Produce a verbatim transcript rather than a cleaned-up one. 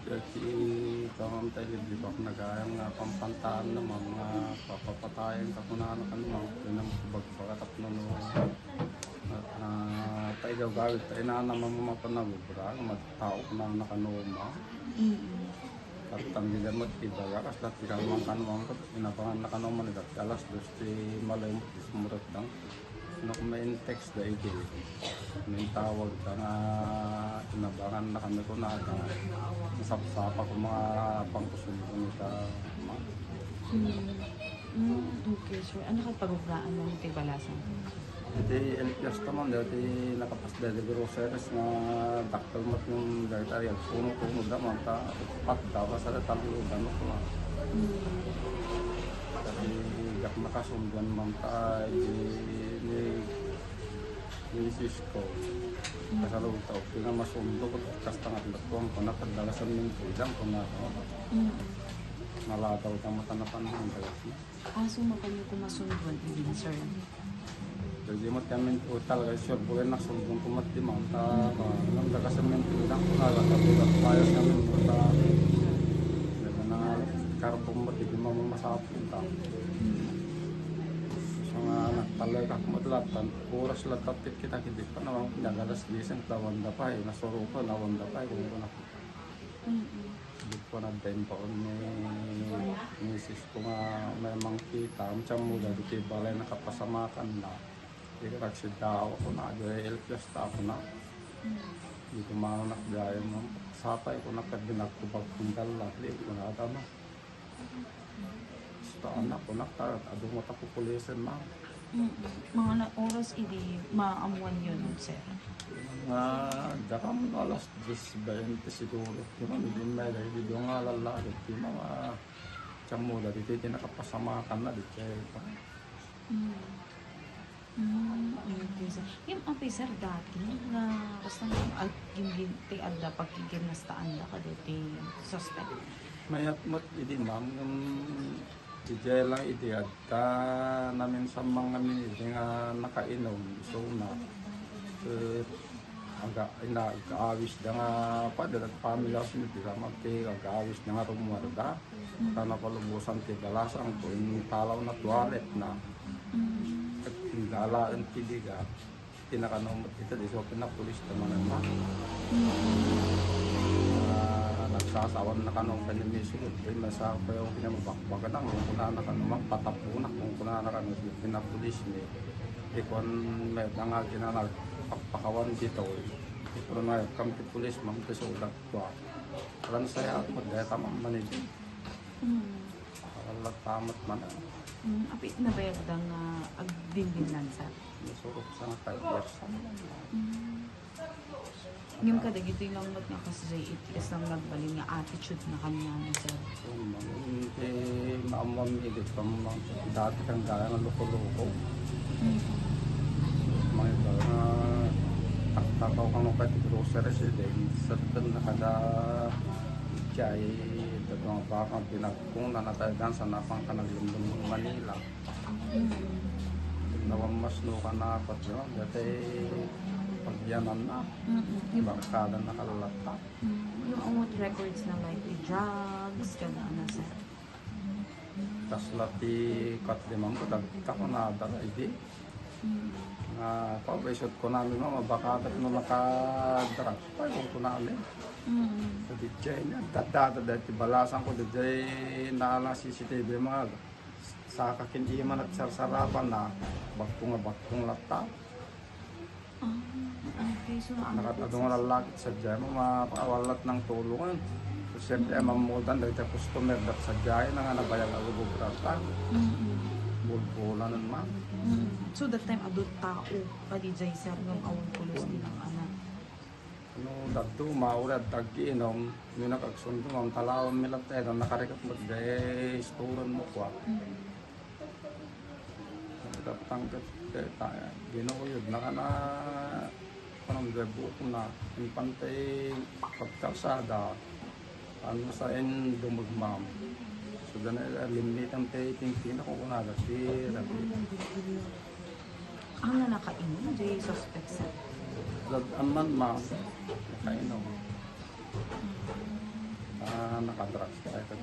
Dagiti kamam tayo, di ba, nagayang nga pampantaan naman nga papapatayan ka kunana kan mga pinangbagbaga tapno no, ah, tayo gawid tayo na naman mga panagubra, nga magtao kunana kanoma. Mm. At tanggilan mo, ibaga, kasla ti kalmang kanoma, inabangan na kanoma, ni dati alas dos ti malay mo, ti sumurat lang. No, kung may text da iti, may tawag da nga inabangan na kami ko na, na nasapsapa ko mga pangkusog ko nita, ma-. Hmm. Hmm, okay, sir. Ano ka parubraan mo ti balasan? Iti El Fiesta man, dati nakapas da di groceries nga dakkel mat yung dati ay puno-puno da man, ta upat da, basta da talo da, no, ko na. Hmm. Kasi dak makasundan man ta, di, ni, ni Cisco. Kasalog ta, okay nga masundo ko, kasta nga pinagkuhan ko na, kadalasan yung bilang ko na, no? Mm. Nalataw ta mata na panahon, dalas na. Ah, so, mapanyo ko masundo ang ibig, sir? Jadi mo tiyamin, o talaga, sure, bulan na, sundon ko mat, di man, ta, ba, nang daga semento, ilang ko na, laga, bulan, payas kami, ta, na, karbon mo, di mo masapin, ta. So, nga, nagtalay ka, kumat, latan, oras, latan, tit kita, hindi pa naman, nagalas, gising, ta, wanda pa, eh, nasuro ko, na, wanda pa, eh, kung ko na. Mm-mm. Di ko na din pa ni misis ko nga may mangkita, ang tiyan mo, dati ti balay, nakapasamakan na. Di ka nagsidaw ako na, di El Fiesta ako na. Mm. Di ko manak dahil mo. Sapay ko na pag binagkubag kong dala, di ko na tama. Basta anak ko na, ta-, adu mo ta pupulisan na. Mm. Mga na oras idi maamuan yun, sir? Nga, dakam alas dos baynte siguro. Di man, di may dahil di nga lalaki. Di man, ah, tiyan mo, dati ti nakapasamakan na, di kaya pa. Mm. Mm, okay, sir. Yung officer dati nga basta nga ag-, gin-, gin-, ti adda pagkiginastaan da kadagiti suspect. Mayat met idi, ma'am, ngem diay lang idi adda naminsan man ngamin idi nga nakainom, isuna. Ket aga-, ina-, ag-aawis da nga, pada, nagpamilya, sumiti ka, ma'am, ti ag-aawis da nga rummuarda. Ta napalubosan ti balasang ko, intalaw na tualet na. Mm. Ket inggalaen ti ligat. Ti nakano met ita, di so pinapulis ta manen na. Mm. Ah, nagsasawan na kano ken ni Miss Ruth, eh, masa ko yung pinamabakbakan na, kunana kano, mapatapuna, kunana kano, pinapulis ni. Ikuan met nga kinanag, pakpakawan dito, eh. Pero na, kam ti pulis, ma'am, ti sulat ko, ah. Alam saya, magdaya tamang manager. Mm. Wala tamat man. Mm, api, nabayag da nga agdindinnan, sir? Nasurok sa nga five years. Mm. Ngem kadagitoy lang met nga kas J eight is lang nagbalin nga attitude na kaniana, sir. Oo, ma'am. Ti maamuan mi idi, ma'am, dati kang gaya nga loko-loko. Mm. Mga iba nga taktakaw kang nung kahit groceries, eh, di, certain na kada jay, ito mga baka, pinagkong na nataydan sa napang ka naglumlum ng Manila. Mm. Nawan mas no ka na apat, no? Dati pagyanan na. Mm-mm. Yung barkada na kalata. Mm. Yung amot records na, like, drugs, kada ano, sir? Kasla ti kat di man ko, dagta ko na dala idi. Mm. Nga, pabaysot ko namin, mama, baka kat no naka-drugs pa, yung ko namin. Mm. Sa dijay niya, dadada, dahil ti balasan ko, dijay na lang C C T V, mga saka kin iman at sarsarapan na, bagko nga, bagkong latta. Ah, okay. So, ano Nakatado po nga sa lalaki sa dyan mo, mapawalat ng tulungan. So, siyempre, Mm. mamudan, dahil sa customer, dat sa dyan, nga nabayag ang ububrata. Mm-mm. Bulbulanan man. Mm. So, that time, adult tao, padi jay, sir, ng awang pulos din ang anak. Ano, dadto, maura, tag-inom, may nakagsundo, ang talawan, milat, eh, nang nakarikot mo, dahil isturan mo, kwa. Mm. Nagtatangkad, eh, ta-, ginuyod na ka na, parang buhok na, infante, pagkalsada, ano sa en dumagmam. So, dana, limitan tayo, tingting ako, kung nagkatira. Ang na nakainom, di suspect, sir? Dad-an man, ma'am, nakainom. Nakadrugs ka, ito.